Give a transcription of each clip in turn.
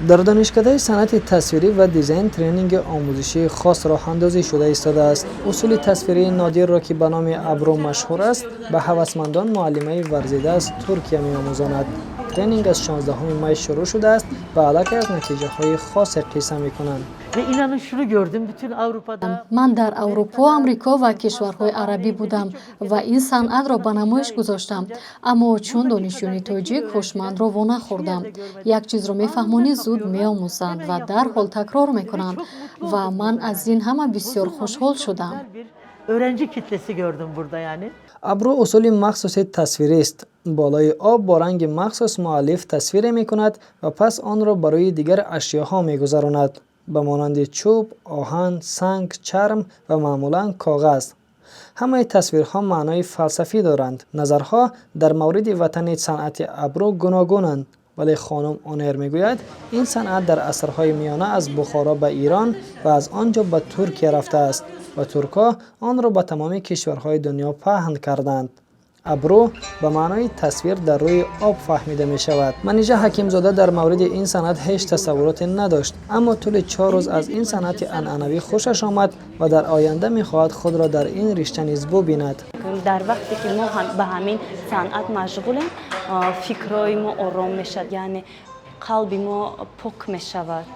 Дар донишкадаи санъати тасвирӣ ва дизайн тренинги омӯзишии хос роҳандозӣ шуда истодааст. Усули тасвирии нодирро, ки ба номи абрӯ машҳур аст, ба ҳавасмандон муаллимаи варзида аз Туркия меомӯзонад. Тренинг аз 16 май шурӯъ шудааст ва аллакай аз натиҷаҳои хосе қисса мекунанд. Ve inanın şunu gördüm bütün Avrupa'da. Ман дар Аврупо, Амрико ва кишварҳои арабӣ будам ва ин санъатро ба намоиш гузоштам, аммо чун донишҷӯёни тоҷик ҳушмандро во нахӯрдам. Як чизро мефаҳмонӣ, зуд меомӯзанд ва дарҳол такрор мекунанд ва ман аз ин ҳама бисёр хушҳол шудам. Bir öğrenci kitlesi gördüm burada yani. Абрӯ усули махсуси тасвирист. Болои об бо ранги махсус муаллиф тасвире мекунад ва пас онро ба рӯи дигар ашёҳо мегузаронад, ба монанди чӯб, оҳан, санг, чарм ва маъмулан коғаз. Ҳамаи тасвирҳо маънои фалсафӣ доранд. Назарҳо дар мавриди ватани санъати абрӯ гуногунанд, вале хонум Онер мегӯяд, ин санъат дар асрҳои миёна аз Бухоро ба Ирон ва аз он ҷо ба Туркия рафтааст ва туркҳо онро ба тамоми кишварҳои дунё паҳн карданд. Абрӯ ба маънои тасвир дар рӯи об фаҳмида мешавад. Манижа Ҳакимзода дар мавриди ин санъат ҳеҷ тасаввуроте надошт, аммо тӯли 4 рӯз аз ин санъати анъанавӣ хушаш омад ва дар оянда мехоҳад худро дар ин ришта низ бубинад. Дар вақте ки мо ба ҳамин санъат машғулем, фикрҳои мо ором мешавад, яъне қалби мо пок мешавад.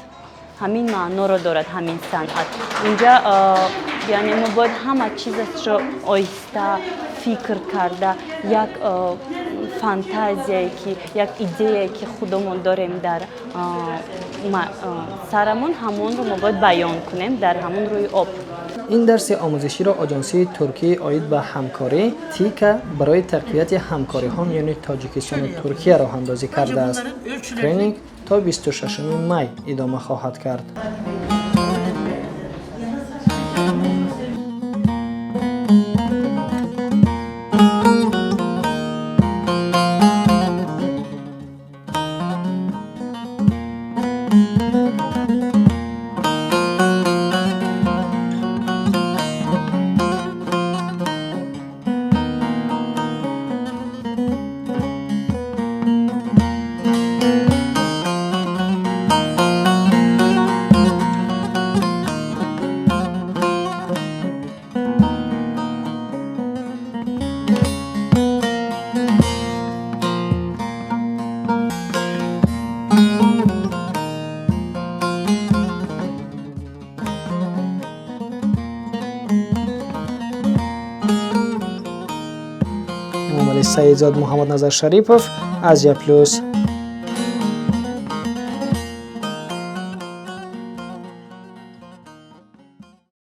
Ҳамин маъноро дорад ҳамин санъат инҷа. Яъне мо бояд ҳама чизашро оҳиста фикр карда, як фантазияе ки, як идеяе ки худомон дорем дар сарамон, ҳамонро мо бояд баён кунем дар ҳамон рӯи об. Ин дарси омӯзиширо Оҷонсии туркии оид ба ҳамкорӣ ТИКА барои тақвияти ҳамкориҳо миёни Тоҷикистону Туркия роҳандозӣ кардааст. Тренинг то 26 май идома хоҳад кард. Эмомалӣ Саидзод, Муҳаммадназар Шарипов, Азия Плюс.